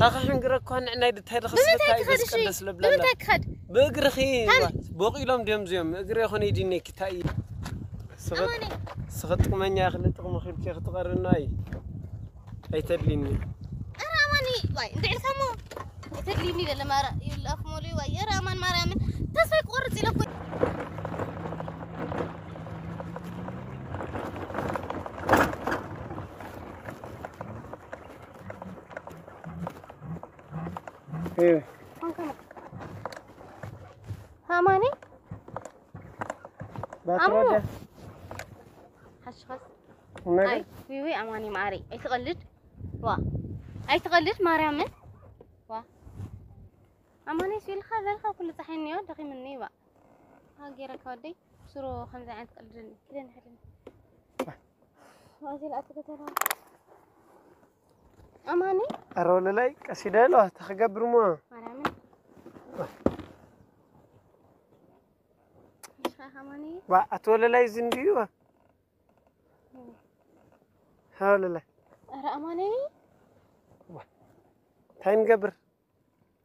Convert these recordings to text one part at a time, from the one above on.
ኣኸ ሕንግረ እኳ ንዕናይ ድታይ ድኸስበታ እዩ። በስ ቀደስ ለብላላ። ብምንታይ ክኸድ? ብእግርኺ። ቦቂሎም ድዮም እዚኦም? እግሪ ይኾነ ይድነኪ ታይ እዩ? ስኽጥ- ኣማኒ። ስኽጥቅመኛ ክልጥቅሙ ክልኪ ክትቐርና እዩ። ኣይተድልኒ። ኣረ ኣማኒ፣ ዋይ፣ እንድዒ ኢልካ እሞ። ኣይተድልኒ ደለ ማራ ይላፍ ሞሊ፣ ዋይ፣ ኣረ ኣማን ማርያምን፣ ተስፋ ይቆርጽ ኢለ እኮ። ኣማኒ። ባትሮ ኣሞ። ደ- ሓሽኸስ። ነገር? ኣይ፣ ዊዊ ኣማኒ ማሪ። ኣይትቐልድ። ዋ። ኣይትቐልድ ማርያምን። ዋ። ኣማኒ ስኢልካ ዘልካ ኩሉ ጸሓይ እንዮ ደኺምኒ ዋ። ሃ ገይረካ ወደይ። ስሩ ከምዚ ዓይነት ቀልድኒ። ክደን ሕድኒ። ኣዚ ለኣቲ ከተና። ኣማኒ? ኣረ ወለላይ ቀስ ኢለ ኣለዋ፣ እንታይ ክገብር እሞ? ማርያምን። እሺ፣ ኣማኒ? ዋ፣ ኣቲ ወለላይ እዚ እንድዩ። ሃ ወለላይ። ኣረ ኣማኒ? ዋ፣ እንታይ ንገብር?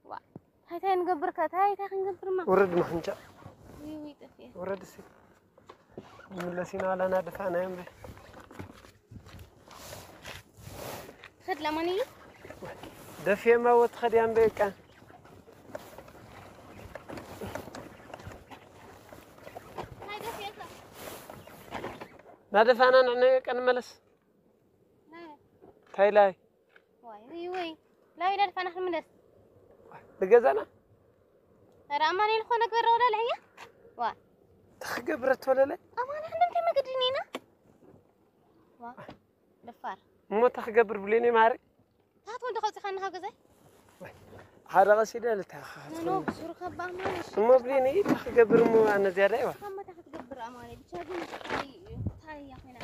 ዋ፣ እንታይ እንታይ ንገብር ከ? እንታይ እንታይ ክንገብር ማ? ውረድ ማሕንጫ። ውይ፣ ውይ፣ ጠፊኤ። ውረድ እስኪ። ንመለስ ኢና ዋላ ናደፋእና እዮም በል። ኸድ ለማን እዩ? ደፊኤማ ወት ኸድ ያም በቃ። ናይ ደፊኤ ከ? ናደፋእና ንዕነ በቃ ንመለስ። ናይ? ታይ ላይ? ዋይ፣ ውይ፣ ውይ። ላይላ ድፋና ክንምለስ። ንገዛና? ኧረ ኣማኑኤል እኮ ነግበረ ወላ ልሕያ። ዋ። ተኽገብረት ወለለ? ኣማኑኤል፣ እንደምታይ መገዲ ኔና? ዋ። ደፋር። እሞ ተኽገብር ብሌኔ ማሪ? ታት ወንድ ከውፂኻና ካብ ገዛይ? ሓደ ቀስ ኢለ ልታኻኻት ኖ፣ ኖ፣ ኮይኑ። ሱሩ ካብ ኣማኑኤል። እሞ ብሌኔ ተኽገብር እሞ ኣነ ዝያዳ ይዋ። ንስኻ እሞ እንታይ ክትገብር ኣማኑኤል? ብቻ ግን እንታይ እዩ? እንታይ እያ ኮይና?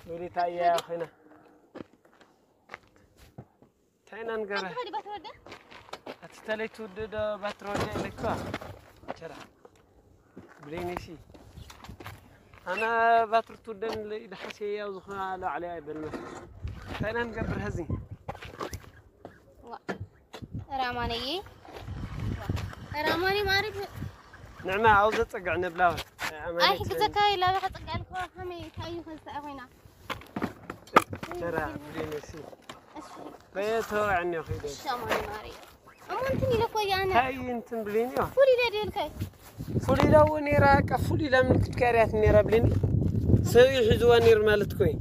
ወሊታ እያ ኮይና። እንታይ ኢና ንገራ? ኣቲ ኸዲ ባትሪ ወደ? ኣቲ ተለይ ትውድእ ዶ ባትሪ ወደ ኢለካ? ቸራ። ብሌኔሲ። ኣነ ባትሪ ትውደን ኢለ ኢደ ሓሴ ያው ዝኾነ ኣለ ዓለ ኣይበልመ። እንታይ ኢና ንገብር ሀዚ? ዋ። ራማነዬ። ራማኒ ማሪት። ንዕማ ኣው ዘጸግዕ ነብላ። ኣይ፣ ሕግዘካ ኢላ በኻ ጸግዕ ኣልኮ፣ ከመይ፣ እንታይ እዩ ከዝተኣ ኮይና? ቸራ፣ ብሌኔሲ። እሺ። በየተወዕኒ ኺደ። እሺ፣ ኣማኒ ማሪ። እሞ እንትን ኢለ እኮ እየ ኣነ። እንታይ እንትን ብሌኒ? ፉል ኢለ ድልከይ። ፉል ኢላ እወ ኔራ፣ በቃ ፉል ኢላ ምን ክትካርያት ኔራ ብሌኒ? ሰብ እዩ ሒዝዋ ኔር ማለት እኮ እዩ።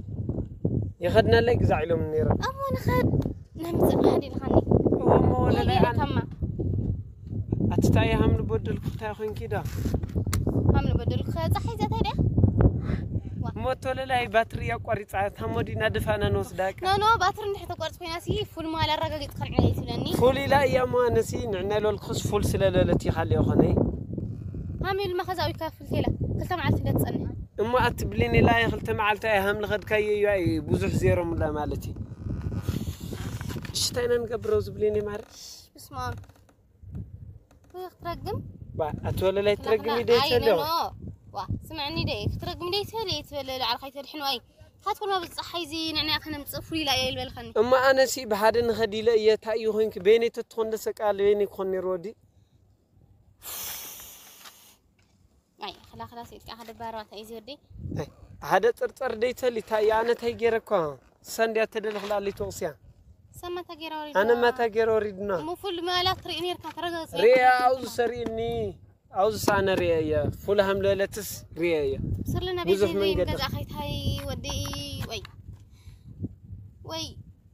የኸድናለይ ግዛዕ ኢሎም ኔራ። ኣሞ ንኸድ ነምጽእ ሓድ ኢልካኒ። እወ እሞ ወለላይ ኣን- ከማ። ኣቲ ታይ ሃምሉ በደልኩ ታይ ኾንኪ ዳ? ሃምሉ በደልኩ ጸሓይ ዘታይ ድያ? ዋ። ሞቶ ለላይ ባትሪ ያቋሪጻ ታሞዲ ናደፋና ንወስዳ። ኖ፣ ኖ፣ ባትሪ እንድሕር ተቋርጽ ኮይና ሲ ፉል መዋል ኣረጋጊጽ ከንዕና እዩ ትብለኒ። ፉል ኢላ እያ እሞ ኣነሲ ንዕና ኢሎልኩስ ፉል ስለ ለለት ይኻል ይኾነ። ሃሚል መኸዛዊ ካፍል ቴላ ክልተ መዓልቲ እንደ ትጸንሕ። እሞ ኣቲ ብሌኒ ኢላ እያ ክልተ መዓልቲ እያ ሃምሊ ኸድካዮ እዩ ኣይ ብዙሕ ዜሮ ሙላ ማለት እዩ። እሺ፣ እንታይ ኢና ንገብሮ እዚ ብሌኒ ማረ? በስመ ኣብ። ወይ ክትረግም? ባ፣ ኣቲ ወለላይ ትረግም ክላኽላ-፣ ኢደ ኣይ፣ ይትበል ኖ፣ ዶ? ኖ። ዋ፣ ስምዕኒ ደ፣ ክትረግም ኢደ ይትበል፣ ይትበል፣ ላዕልኻ ይትበል፣ ሕንዋይ። ሃትኩን ኣብ ፀሓይ እዚ ንዕና ከነምፅእ ፍሉይ ኢላ እያ ይልበልኸኒ። እሞ ኣነሲ ብሓደ ንኸድ ኢለ እየ፣ እንታይ እዩ ኮይንኪ? በየነይ ተትኾን ደሰቃ፣ በየነይ ክኾን ነይሩ ወዲ? ኣይ፣ ክላ፣ ክላ፣ ሴትካ ሓደ ባርባታ እዩ ዝወደይ። ኣይ፣ ሓደ ጥርጥር ደይተሊ፣ እንታይ እዩ? ኣነ እንታይ ገይረ እኳ? እሳ እንድያ ተደልኽላ ኣለይ ተወቕስያ። ሰማ እንታይ ገይረ ወሪድና? ኣነ ማታ ገይረ ወሪድና። እሞ ፉል መላ ትርኢ ነርካ፣ ተረጋግጽ። ሪኣ ኣውዚ ሰሪእኒ፣ ኣውዚ ሳነ ሪአ እየ። ፉል ሃምለለትስ ሪአ እየ። ስርልና ቤት ብዙሕ መንገዲ። ገዛ ኸይታይ ወዲ ወይ፣ ወይ፣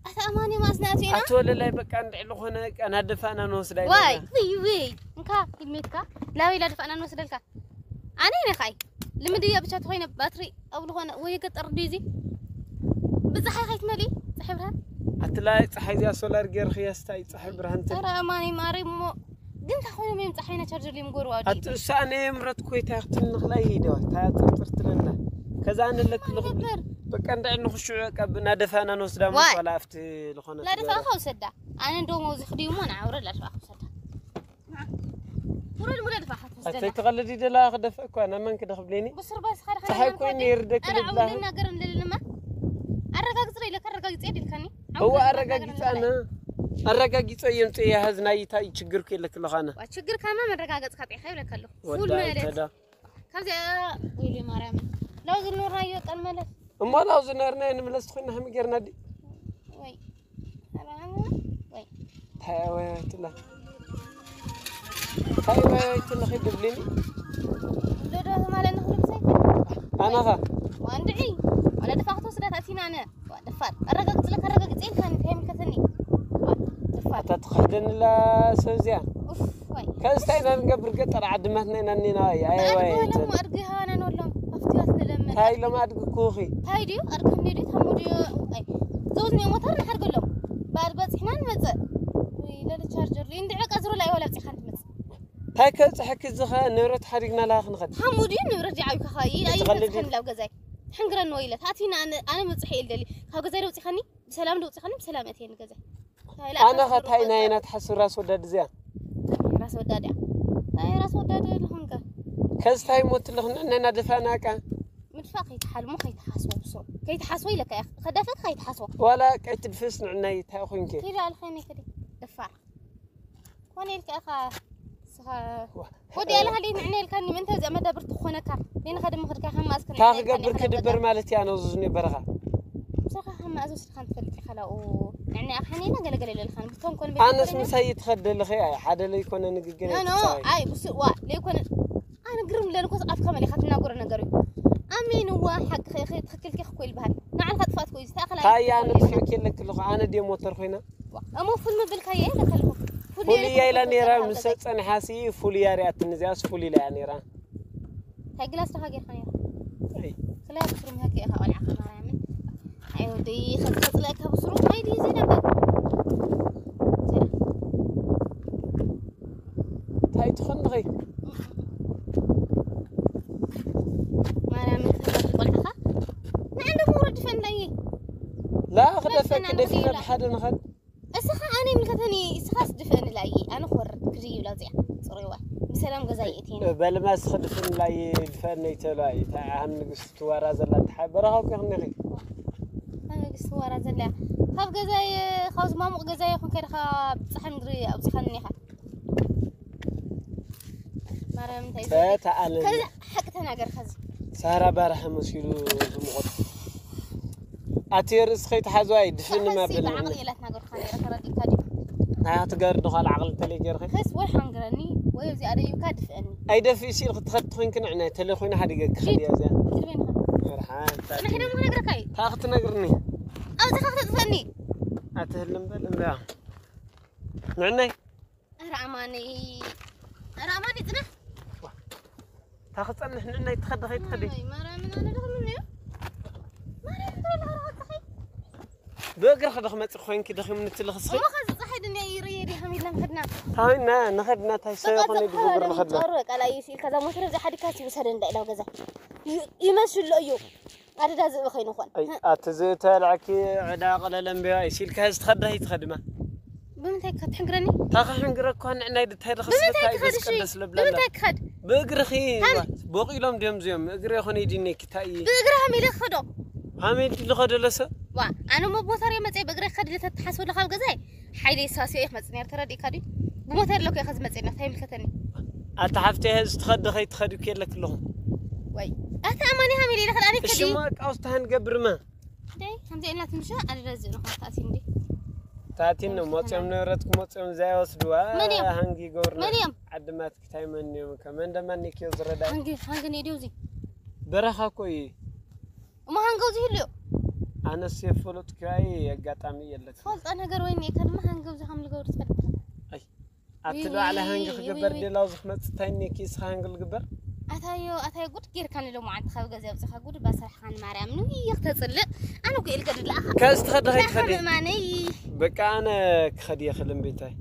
ኣታ ኣማኒ ማስናት ኢና? ኣቲ ወለላይ በቃ እንድዒ ዝኾነ በቃ ናደፋእና ንወስዳ ዋይ፣ ኢለና። ውይ፣ ውይ። እንካ፣ ሂድሜትካ፣ ላበይ ላደፋእና ንወስደልካ? ኣነ ኢነ ኻይ። ልምድ እያ ብቻ ተኾይነ ባትሪ ኣብ ዝኾነ ወይ ገጠር ድዩ እዚ? ብፀሓይ ኸይትመልኢ፣ ፀሓይ ብርሃን? ኣቲ ላይ ፀሓይ እዚኣ ሶላር ገይርኽያ ስታይ ፀሓይ ብርሃን ትብል። ኧረ ኣማኒ ማሪ እሞ፣ ግን እንታይ ኮይኖም እዮም ፀሓይና ቻርጀር ሊም ጎርዋ ድዩ? ኣቲ እሳ ኣነ የምረት ኮይታ ክትንኽ ላይ ሂደዋ፣ ታያ ጥርጥር ትለና። ከዛ ኣነ ለክ ልኹ። ይገብር። በቃ እንዳ ንኽሽዑ በቃ ብናደፋና ንወስዳ ዋይ። መሰላ ኣብቲ ዝኾነ ላደፋ ትገራ። ኸው ሰዳ። ኣነ እንደውም ኣብዚ ክድዩ እሞ ንዓውረ ላደፋ ኸው ሰዳ። ውረድ፣ ውረድ፣ ባኻ ትወስደና። ኣተይ ትቐልድ ይደላ ክደፍእ እኳ፣ ናብ መን ክደኽብለኒ? ብስር ባስ ሓደ ሓደ ፀሓይ ማንካ ኮይነ ደይ? ይርደክ ኣረ ልብላ። ዓውልና ገር እንልልማ። ኣረጋግጽ ኢለካ፣ ኣረጋግጽ ኢልካኒ። እዋ ዓውልና ኣረጋጊጻ ገር ነ። እንልልማ። ኣረጋጊጸ የምጽእ እየ። ሀዝ ናይ እንታይ ችግር እኮ የለክ ኣለኹ ኣነ። ዋ፣ ችግር ካማ መረጋገጽካ ጥዕኻ ይብለካ ኣለኹ። ፉል ወዳይ ማለት ተዳ ካብዚኣ ወይሊ ማርያምን ላውዚ ኖራዮ ቀን ማለት እሞ ላው ዝነርና ንምለስ ትኾይና ከመይ ጌርና ዲ ወይ ወይ ታይወያይትና ታይወያይትና ኺድብሊኒ ዶዶ ማለት ንኽሉ ብሳይ ኣናኻ ዋንድዒ ወላ ድፋዕ ክትወስዳ ታእቲና ኣነ ዋ፣ ደፋር ኣረጋግጽ ለካ ኣረጋግጽ ኢልካ እንታይ ይምልከተኒ ዋ፣ ደፋር ኣታ ትኽሕደንላ ሰብ እዚኣ ኡፍ ወይ ከዚ እንታይ ኢና ንገብር ገጠር ዓድማትና ኢና እኒና ኣየዋይ ኣድግሃና ኖሎም ኣብትያት ንለምን እንታይ ኢሎም ኣድጊ ክውኺ እንታይ ድዩ ኣድግህ እንዲ ድዩ ታሞ ድዩ ኣይ ዘውዝኒ ሞተር ንሓድገሎም ባድ በፂሕና ንመፅእ ወይ ለለ ቻርጀር ድዩ እንድዒ ቀዝሩ ላይ ወላ ብፂኻ ንትመፅእ እንታይ ከብፅሐኪ ዝኸ ንብረት ሓዲግና ላኻ ክንኸድ ሓሙ ድዩ ንብረት ዲዓብካ ኸ ትቐልድ ይላብ ገዛይ ሕንግረኒ ወይለ ታቲና ኣነ መፅሐ ኢል ደሊ ካብ ገዛይ ደውፂኻኒ ብሰላም ደውፂኻኒ ብሰላም እትየ ንገዛይ ኣነ ኸ እንታይ ኢና ኢና ትሓስብ ራስ ወዳድ እዚኣ ራስ ወዳድ እያ ናይ ራስ ወዳድ ልኾንከ ከዚ እንታይ ሞት ኣለኹ ንዕነና ድፋና ቃ ምድፋእ ከይትሓልሞ ከይትሓስቦ ብስሩ ከይትሓስቦ ኢለካ እያ ከዳፈት ከይትሓስቦ ዋላ ቀይትድፍስ ንዕናይ እንታይ ኾንኪ ከይዳ ኣልኸኒ ከዲ ደፋር ኮነ ኢልካ ኢኻ ስኻ ወዲ ኣለ ሃሊ ንዕነ ኢልካኒ ምንታይ እዚኣ መዳብር ትኾነካ ኔንኻ ድማ ክድካ ከማእስከ እንታይ ክገብር ክድበር ማለት እያ ነዙዝኒ በረኻ ብሰኻ ከማእዝ ወስድካ ትፈልጥ ኢኻ ላኡ ንዕነ ኣኻ ኔና ገለገለ ኢለልካ ብቶም ኮን ኣነስ ምሳይ ትኸደልኺ ኣይ ሓደ ለይኮነ ንግግር ኖ ኖ ኣይ ብስዋ ለይኮነ ኣነ ግርም ለልኮስ ኣፍካ መሊኻ ትናገሮ ነገር እዩ ኣሜን ዋ ሓቂ ትኽክል ኪ ክኮ ይልበሃል ንዓልካ ጥፋት ኮዩ ዝታእኸላ ታያ ኣነ ጥፊኦክ የለክ ኣለኹ ኣነ ድየ ሞተር ኮይና እሞ ፉል ምብልካ እየ ለከልኩ ፉል እያ ኢላ ነይራ ምስ ጸንሓሲ ፉል እያ ሪኣትኒ እዚኣስ ፉል ኢላ እያ ነይራ እንታይ ግላስ ደኻ ጌርካ ነይራ ኣይ ክላይ ብስሩ ምህከ ኢኻ ቆልዓ ከማርያምን ኣይ ወደይ ኸዚ ከፅለእካ ብስሩ ናይ ድዩ ዘይነበር እንታይ ትኾን ድኸይ ማርያምን ክፈት ቆልዓኻ ንዓንዶ ምውረድ ፈንዳይ ላ ክደፈክ ደፊና ብሓደ ንኸድ እስኻ ኣነ ይምልከተኒ እስኻስ ድፈእኒ ላየ ኣነ ክወርድ ክድይብ ላውፅያ ፅሩይዋ ብሰላም ገዛ ይእትየኒ በልማስ ክድፍን ላይ ድፈን ነይተሉ ኣይ ታዓም ንግስቲ ትዋራ ዘላ ተሓበረ ካብ ከኽኒኺ ንግስቲ ዋራ ዘላ ካብ ገዛየ ካብ ዝማሙቕ ገዛየ ይኹን ከድኻ ብፀሓይ ምድሪ ኣብፅኻኒ ኢኻ ማርያም እንታይ እዩ? ተተኣለለ ከዚ ሓቂ ተናገር ከዚ ሳራ ባርሐ መሲሉ ዝምቆት ኣቲ ርእስ ከይትሓዝዋ እዩ ድፍን ከዚ ማብል ብዓቕሊ እየ ላትናገርካ ነይረ ተረዲእካ ድዩ ናይ ክትገር ድኳል ዓቕሊ ተለይ ገርኸ ከስ ወይ ሓንግረኒ ወይ ኣብዚኣ ደይብካ ድፍአኒ ኣይደፍእ ሲል ክትኸድ ትኾይንክ ንዕና ተለይ ኮይነ ሓዲገ ክኸድ እያ እዚኣ ግልበንኻ መርሓ ንሕደ ምክነግረካ እዩ ታ ክትነግርኒ ኣብዚኻ ክተጥፈኒ ኣትህልም በል እንዳ ንዕናይ ኧረ ኣማነይ ኧረ ኣማነይ ፅናሕ ታኽፀንሕ ንዕናይ ትኸዲ ከይትኸዲ ኣይ ማርያምን ኣነ ደኽምኒ እዩ ማርያም ትበል ኸረኸፅኸይ ብእግሪ ክደኽመፂ ኮይንኪ ደኺምኒ ትልኽስኺ እሞ ኸዚ ፀሓይ ድንያ ይርየ ዲኸም ኢልና ንኸድና ታይና ንኸድና ታይ ሰብ ይኾነ ብእግሪ ንኸድና ጸሩ ቃላ እዩ ሲል ከዛ ሞተር እዚ ሓዲካ ሲውሰደ እንዳ ኢላው ገዛ ይመስሎ እዩ ኣደዳ ዝእበ ከይንኾን ኣይ ኣቲ ዝተልዕኪ ዕዳ ቀለለ እምበያ እዩ ሲልካ እዚ ትኸዳ ይትኸድማ ብምንታይ ክትሕንግረኒ ታኸ ሕንግረ እኳ ንዕናይ ድታይ ድኸስበታ እዩ ክኸድ እሺ? በስቀደስ ለብላና ብምንታይ ክኸድ ብእግርኺ ታን- ቦቕ ኢሎም ድዮም እዚኦም እግሪ ይኾነ ይድነኪ ታይ እዩ ብእግሪ ሃም ኢለ ክኸዶ ሃመይ ድልኸደለሰ ዋ ኣነ ሞ ብሞተር እየ መፅየ ብእግረ ክኸድ ኢለ ተተሓስበሉ ካብ ገዛይ ሓይለ ይሳስዮ እየ ክመፅእ ነር ተረዲእካ ድዩ ብሞተር ኣለኩ እየ ከዝመፅእ ነር እንታይ ይምልከተኒ ኣታ ሓፍተይ እዚ ትኸዲ ከይትኸዲ እኮ የለክ ኣለኹ ወይ ኣታ ኣማኒ ሃም ኢለ ኢለ ከዳኒ ከዲ እሽማ ቃውስታ ንገብርማ ደይ ከምዚ ኢልና ትንሽ ኣደዳ ዝእሉ ከታሲ እንዲ ታቲን ነው መፅኦም ንብረት ክመፅኦም እዛ ይወስድዋ መን እዮም? ሃንጊ ይገብርና መን እዮም? ዓድማት ክታይ መን እዮም ከመን ደማ ኒክዮ ዝረዳ ሃንጊ ሃንጊ ኔድዮ እዚ በረኻ እኮ እዩ እሞ ሃንገው ዝህልዮ ኣነስ የፈለጥኩ ኣይ ኣጋጣሚ የለት ፈልጠ ነገር ወይ ኔካ ድማ ሃንገው ዝሃም ልገብር ትፈልጥ ኣቲ ባዕላ ሃንጊ ይይ፣ ክግበር ይይ። ደላው ዝክመፅእ እንታይ ኔኪ ስኻ ሃንጊ ልግበር ኣታዮ ኣታዮ ጉድ ጌርካ ንሎማዓንቲ ካብ ገዛ ውፅኻ ጉድ ባስራሕኻን ማርያም ንይኽ ተፅልእ ኣነ እኮ ኢልከ ድለኣኻ ከዚ ትኸዲ ከይትኸዲ ምእማነይ በቃ ኣነ ክኸዲ እየ ክልም ቤታይ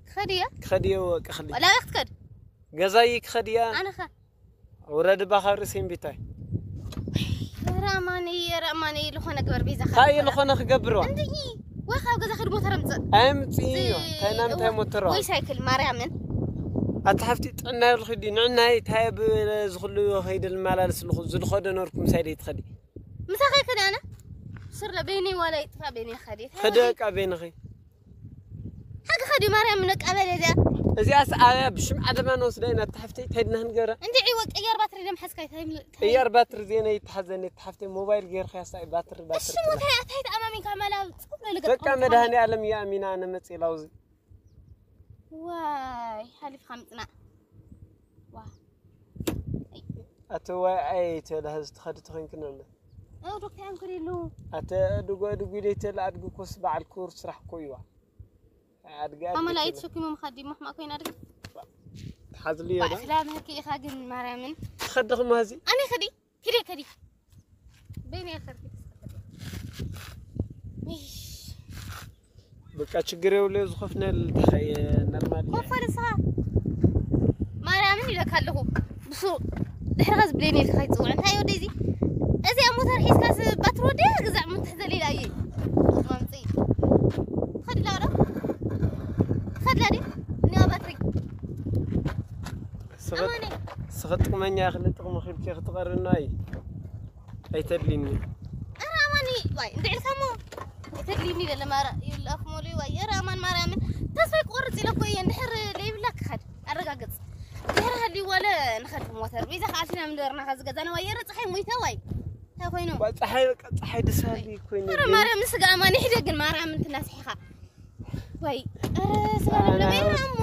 ክኸድዮ ክኸዲ እየ ወቂ ክሊ ወላበ ክትከድ ገዛይ ክኸዲ እያ ኣነኸ ውረድ ባኻ ርእሰይ ቤታይ ረማነይ ረማነይ ልኾነ ግበር ቤዛ ታይ ልኾነ ክገብርዋ እንድይ ወይ ካብ ገዛ ክድ ሞተር ምፅእ ኣይምፅእ እዩ እንታይ ናምታይ ሞተርዋ ወይ ሳይክል ማርያምን ኣቲ ሓፍቲ ጥዕና ይብልኺ ድዩ ንዕናይ እንታይ ኣብ ዝኽሉ ከይደ ልመላለስ ኣለኹ ዝልኸዶ ነርኩ ምሳይ ደይ ትኸዲ ምሳኻ ይከደ ኣነ ስርለ በይነይ ዋላ ይጥፋ በይነይ ኸዲ ኸደ በቃ በይንኺ ዲ ማርያም ነቃበል እዚኣ። እዚኣስ ኣያ ብሽም ዓለማ ንወስዳ ኢና። ተሓፍተይ እንታይ ድና ንገራ? እንድዒ ወ ቀየር ባትሪ ደም ሓዝካ ይታይ። ቀየር ባትሪ ዜና ይተሓዘኒ። ተሓፍተይ ሞባይል ጌርካ ያስታይ ባትሪ ባትሪ። ሽሙ እንታይ ኣታይ ተኣማሚንካ መላው ጽቁ ለልገ። በቃ መድሃኒ ዓለም ያሚና ነመጽ ላውዚ። ዋይ ሓሊፍካ ምጽናዕ። ዋ ኣቲ ዋይ ኣይ ተላ ህዝ ትኸዲ ተኸንክን ኣለ። ኦ ዶክተር ኣንክሪሉ። ኣተ ድጎ ድጉ ደይተላ ኣድግኮስ በዓል ክቡር ስራሕ ኮ ይዋ። ኣድጋ ኣመላ ኣይት ሸኪሙ ምኻዲ ማሕማ ኮይና ድግ። ትሓዝልዮ ዶ? ባዕላ ምህኪ ኢኻ ግን ማርያምን። ትኸድኹም ሀዚ። ኣነ ኸዲ ኪዲ ኪዲ። በይነ ያኸርኪ በቃ ችግር የብለ ዝኸፍነል ተኸየ ነርማል። ኮፈል ንስኻ ማርያምን ኢለካ ኣለኹ። ብሱ ድሕርኻ ዝብለኒ ኢልካ ከይትፅውዕ እንታይ ወደ እዚ እዚኣ ሞተር ሒዝካስ ባትሪ ወደ ግዛዕ ምትሕዘል ኢላ እየ። ማምፅእ ኸድላ ዶ ኸድላ ዲ እኒዋ ባትሪ ስኽጥቅመኛ ክልጥቅሙ ክልኪ ክትቐርና እዩ። ኣይተድልኒ። ኣረ ኣማኒ ዋይ እንድዕልካ እሞ ኣይተድልኒ ደለ ማራ ይብላክ ሞሊ ዋይ ኣረ ኣማን ማርያምን ተስፋ ይቆርጽ ኢለ እኮ እየ እንድሕር ለይብላ ክኸድ ኣረጋግጽ ድሕር ሃልዩ ዋለ ንኸድ ሞተር ቤዛ ከኣልትና ምንደርና ከዚ ገዛና ዋይ ኣረ ፀሓይ ሞይተ ዋይ እንታይ ኮይኑ ዋይ ፀሓይ በቃ ፀሓይ ድሳሊ ኮይነ ኣረ ማርያም ስጋ ኣማኒ ሒደ ግን ማርያም እንትናስሒኻ ወይ ኧረ ስጋ ለምለም ወይ ኣሙ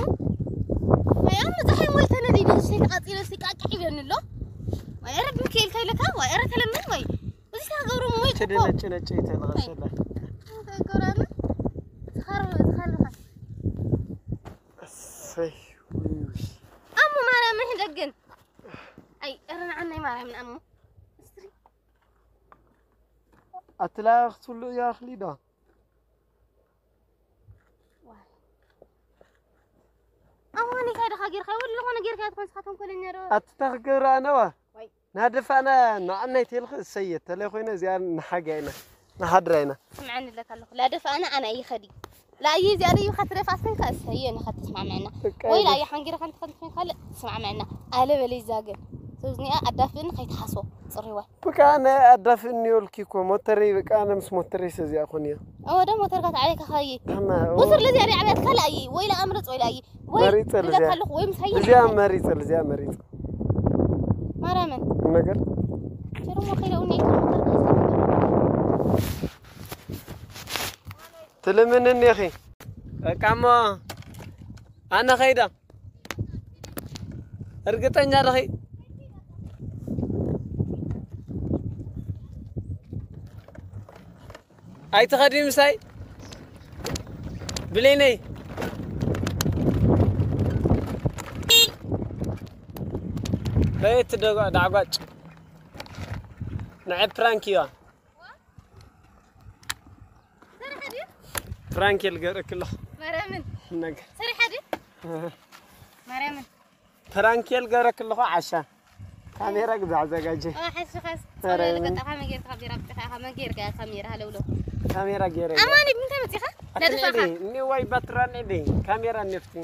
ወይ ኣሙ ፀሓይ ወይ ተነዲደ ሸይ ተቃፂለ ሲ ቃቂ ይበኒ ኣሎ ወይ ኧረ ብሚካኤል ከይለካ ወይ ኧረ ተለምን ወይ እዚ ተገብሩ ወይ ተደ ነጭ ነጭ ይተለቀሰለ ተገብራሉ ዝኸር ዝኸር እሰይ ኣሙ ማርያም ምሕደግን ኣይ ኧረ ንዓናይ ማርያም ንኣሙ ኣትላኽ ትብሉ እያ ኣኽሊዳ ኣዋኒ ካይ ደኻ ጌርካ ይወል ዝኾነ ጌርካ ትኾን ስኻ ተንኮለኛ ዶ ኣትታ ክገብራ ኣነዋ ወይ ናደፋና ንዓናይ ቴልኽ እሰየ ተለ ኮይነ እዚኣ ንሓጋ ኢና ንሓድራ ኢና ስምዓኒ ኣለካ ኣለኹ ላደፋና ኣና ይኸዲ ላየ እዚኣ ደዩ ኸትረፍ ኣስተንካ እሰየ ንኸትስማዕመዕና ወይ ላየ ሓንጊረ ከንትኸንትኸን ካልእ ትስማዕመዕና ኣለ በለይ ዛገ ሰብዝኒኣ ኣዳፍእኒ ከይትሓስቦ ፅሪዋ ብቃ ናይ ኣዳፍእኒ ወልኪ እኮ ሞተረይ በቃ ኣነ ምስ ሞተረይ ሰዚኣ ኮን እያ እወ ደ ሞተርካ ተዓበይካ ካየ ሞተር ለዚኣ ደይ ዓብያት ካልእ ኣየ ወይ ለኣምርፅ ወይ ለኣየ ወይ መሪፀ ልዚያ ኣለኹ ወይ ምሳይ እዚያ መሪፀ ልዚያ መሪፀ ማርያምን ነገር ሽርሞ ከይደውኒ ትልምንኒ ኢኺ በቃ እሞ ኣነ ኸይዳ እርግጠኛ ደኺ ኣይትኸዲ ምሳይ ብሌነይ በየት ደጓ ዳዕጓጭ ንዐ ፕራንክ እያ ፕራንክ ልገረክ ኣለኹ ማርያምን ነገር ሰሪሓ ድዩ ማርያምን ፕራንክ ልገረክ ኣለኹ ዓሻ ካሜራ ግዛ ኣዘጋጀ ሓሽኻስ ጸለልከ ጠኻ መጌርካ ቢራ ብጥኻ ኢኻ መጌርካ ኢኻ ሜራ ሃለውሎ ካሜራ ገይረ ኣማኒ ብምንታይ መጺኻ ነድፋኻ እኒ ዋይ ባትራን እዲ ካሜራ ነፍቲ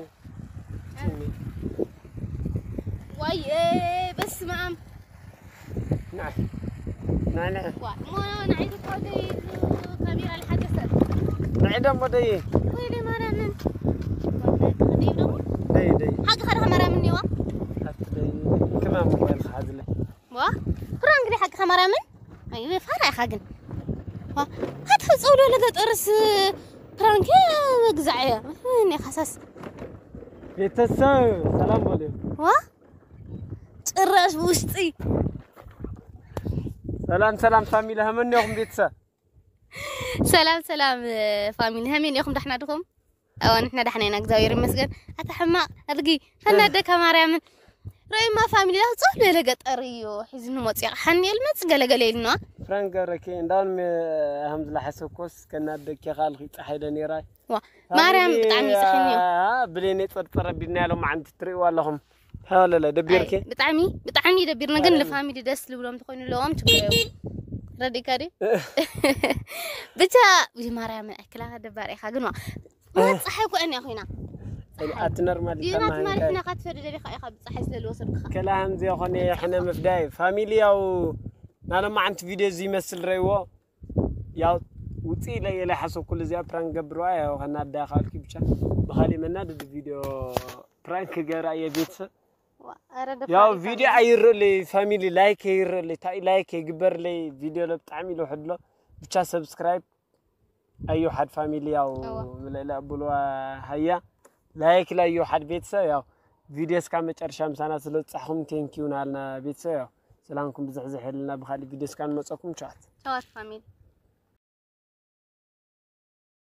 ዋይ በስመ ኣብ ንዓይ ንዓይ ንዓይ ዋ እሞ ንዓይ ዝኮደይ ካሜራ ልሓገሰ ንዓይ ደሞ ደይ ወይኔ ማርያምን ደይ ደይ ሓቂ ከደኸ ማርያምን ኔዋ ክማ ሞባይል ክሓዝለ ዋ ፕራንክ ደይ ሓቂ ከማርያምን ኣይ ፋራ ኢኻ ግን ዋ ኣትፈፀው ዶ ለገጠርስ ፕራንክ መግዛዕ እያ እኔ ካሳስ ቤተሰብ ሰላም በሉ ዋ ጭራሽ ብውሽጢ ሰላም ሰላም ፋሚሊ ሃመን ያኹም ቤተሰብ ሰላም ሰላም ፋሚሊ ሃመን ያኹም ዳሕና ድኹም ኣዋ ንሕና ዳሕና ኢና እግዚኣብሔር ይመስገን ኣታ ሕማቕ ኣድጊ ከናደካ ማርያምን ርእይማ ፋሚሊ ዳኽ ጾፍ ለለ ገጠር እዩ ሒዝኒ መጽያ ሓኒኤል መጽ ገለገለ ኢልንዋ ፍራንክ ገረኪ እንዳውን ሃምዝላ ሓሰብኮስ ከናደኪ ካልኺ ፀሓይ ደ ነይራ ማርያም ብጣዕሚ ይፅሕኒ እዩ ብሌኔ ፀርፀረ ቢልና ያሎም ዓንቲ ትርእይዋ ኣለኹም ሃለለ ደቢርኪ ብጣዕሚ ብጣዕሚ ደቢርና ግን ንፋሚሊ ደስ ልብሎም ተኮይኑ ኣለዎም ችግር የብሉ ረዲካ ዲ ብቻ ማርያምን ኣይክላ ደባር ኢኻ ግን ዋ ፀሓይ ኮ እኒኣ ኮይና ኣቲ ኖርማል ዲና ትማሊ ኮይና ካትፈዲ ደሊኻ ኢኻ ብፀሓይ ስለ ዝወሰድካ ከላህም ዘይኾነ ሕነ ምፍዳይ ፋሚሊ ያው ናለማዓንቲ ቪድዮ እዚ ይመስል ረይዎ ያው ውፅእ ኢለ እየ ሓሰብኩሉ እዚኣ ፕራንክ ገብርዋ ያው ከናዳ ካልኪ ብቻ ብኻሊእ መናድድ ቪድዮ ፕራንክ ክገብራ እየ ቤተሰብ ኧረ ያው ደፋሪ ቪድዮ ኣይረለይ ፋሚሊ ላይክ ይረለይ ታይ ላይክ ይግበርለይ ቪድዮ ለብጣዕሚ ኢሉ ሕድሎ ብቻ ሰብስክራይብ ኣዩ ሓደ ፋሚሊ ያው እዋ። ምልእላ ብልዋ ሃያ ላይክ ላዩ ሓደ ቤተሰብ ያው ቪድዮ እስካ መጨረሻ ምሳና ስለ ዝጻሕኹም ቴንኪዩ ናልና ቤተሰብ ያው ሰላምኩም ብዝሕ ዝሕልና ብካሊእ ቪድዮ እስካ ንመፀኩም ቻት ቻዋት ፋሚሊ